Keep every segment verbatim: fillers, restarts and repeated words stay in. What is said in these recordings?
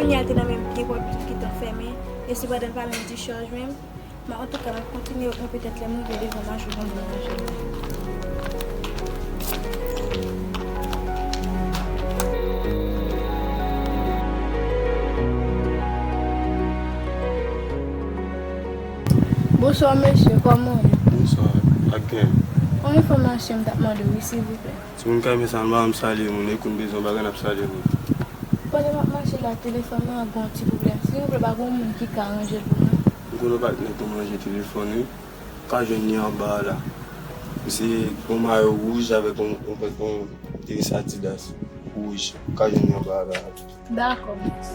Kounye a l te nan men m byen pwòp, li te gentan fèmen. E se pandan l pa menm dichaj menm. Men antouka, m ap kontinye ranpe tèt lè m rive devan machè pou m manje. Bonswa, mesye, kòman w ye? Bonswa, ak gen. Yon enfòmasyon m t ap mande w wi, silvouplè. Timoun kay mechan, nou pa janm salye moun, e kou n bezwen yon bagay, n ap salye moun. Pandan m ap mache la, telefòn mwen an gen yon ti pwoblèm. Silvouplè, pa gen yon moun ki ka ranje l pou mwen? M konnen w pa t nèg pou m ranje telefòn wi. Ou ka jwenn li anba a la. Misye gen yon mayo wouj avèk yon, yon, yon dress Adidas wouj. Ou ka jwenn li anba a la. Dakò, mèsi.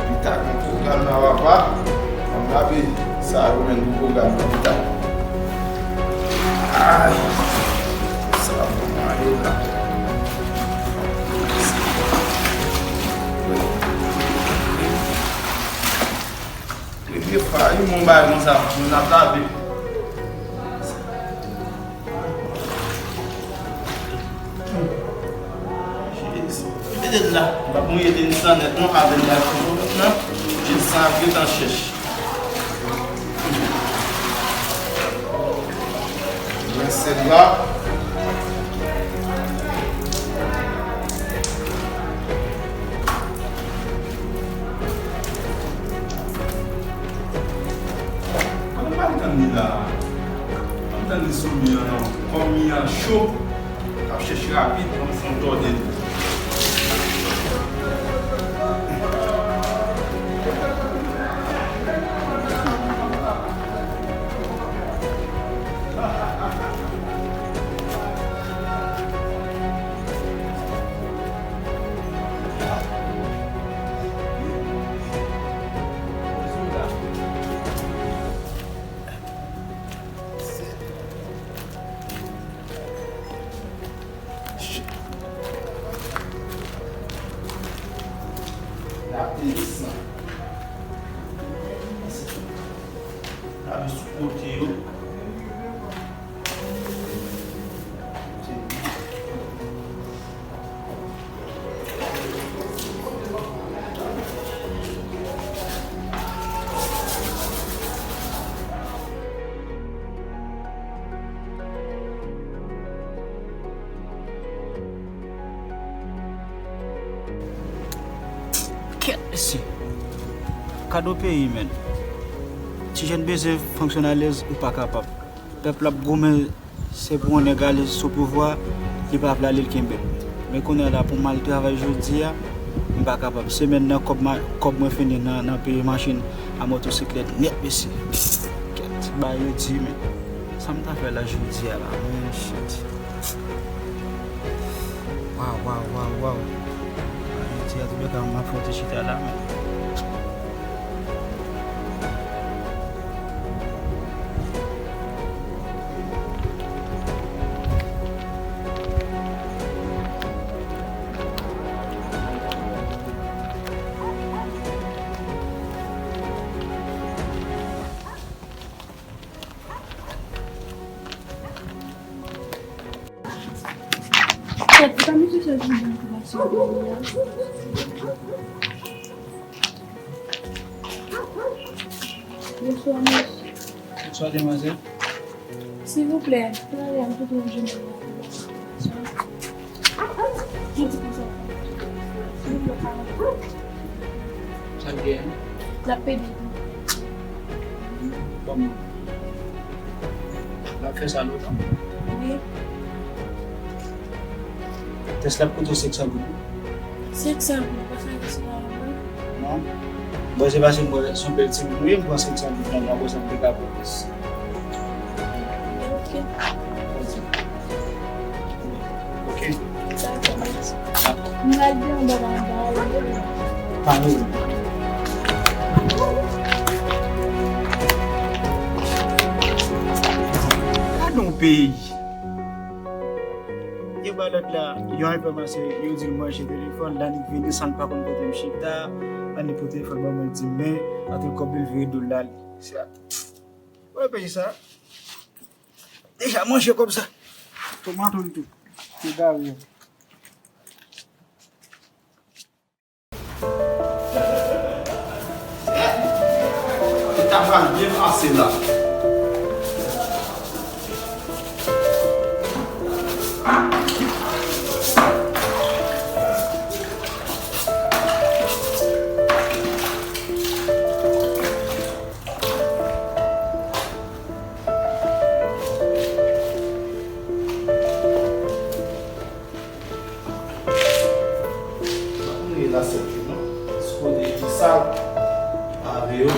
Pita gen pwogram nan, papa. Ann lave sa yo menm pou pwogram nan pita. Ay, sa pou mwen la. Premye fwa wi, mwen bay konsa, mwen ap lave. Jezi. Mete l la. M pa pou mete l nan nèt non, avè l la toujou nan. Jezi, sa ap gentan chèch. Rense l la. Mwen pa m tann li la. Pa m tann li sou mi an non. Kòm mi an cho, m ap chèche rapid pou m fè yon tòde li. Lave sou kote yo. Kèt mesye. Kado peyi, menn. Ti jèn bezwen fonksyonalize, ou pa kapab. Pèp la ap goumen, se pou yon nèg ale sou pouvwa, li pa vle ale, l kenbe l. Men kounye a la, pou m al travay jodi a, m pa kapab. Semèn nan, kòb ma-, kòb mwen fini nan, nan peye machin a motosiklèt nèt, mesye. Kèt, bagay yo di, men. Sa m ta fè la jodi a la, men, shit. Waw, waw, waw, waw. Jodi a, tout bagay m ap fè, te chita la, men. Kèt, ou ka mete chèz mwen nan pou mache yo a? Bonswa, mesye. Bonswa, demwazèl. Silvouplè, talè a m te jwenn yon enfòmasyon. Jodi konsa. Silvouplè, pa ranje. Sa k genyen? L ap pede. Kòman? L ap fè sa lontan? Wi. Tès la ap koute w senk san goud wi. Senk san goud, pa sa ki se la, wi. Non. Bon, se paske m wè se yon bèl timoun wi, m pran senk san goud nan men w, bon, sa m te ka pran plis. Ok. Ok. Dakò, mèsi. Dakò. M al byen anba la, anba la. Pa gen. Gade yon peyi. Yo ba lòt la, yon enfòmasyon, yo di l manje telefòn, Lanik vini san l pa konn kote m chita, Lanik pran telefòn ban mwen, di men, antre kòb li, l vire do l la, li. Se a. Wè peyi sa. Deja manje kòb sa. Tomat ou tou. Te gare. Li ta pral byen pase la. Mwen rele lasèt yo non. Sou kote ki sal, lave yo.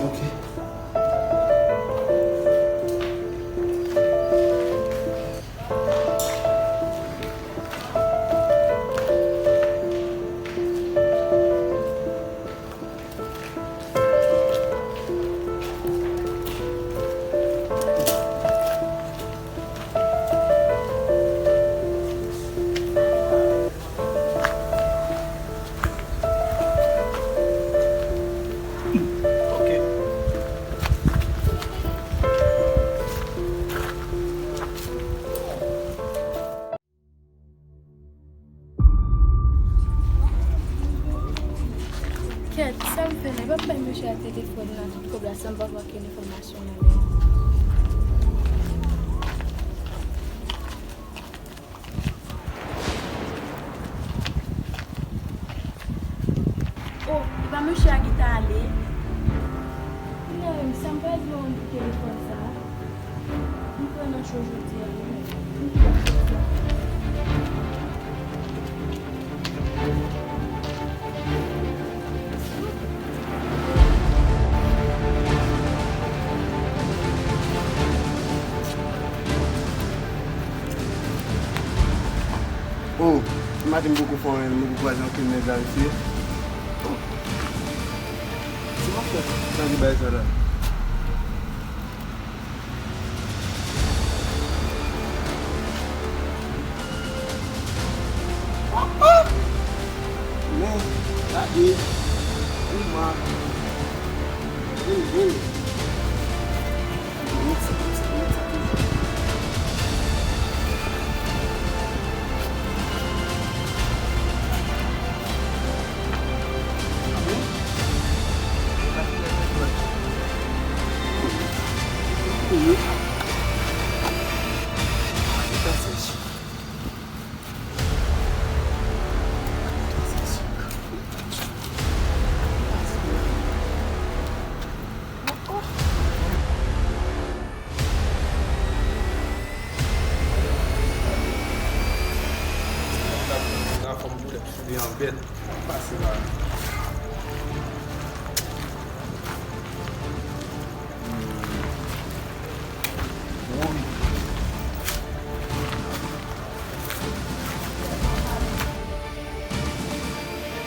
Ok. Kèt, sa m fè la? Yo pa bay mesye a telefòn nan, tout kòb la, san m pa vwa okenn enfòmasyon nan men. Oh, e pa mesye a ki ta ale? Kounye a menm, sa m pral di w, telefòn sa a. M pran nan cho jodi a, wi. Oh, maten m poko fè anyen, m poko kwaze ankenn nèg la, mesye. Oh. Kisa m ap fè tande bagay sa la? Men, gade, kouman, hey, hey.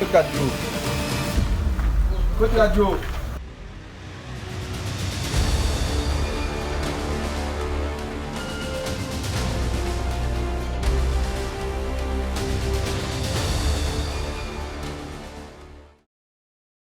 Kot radyo? Kot radyo?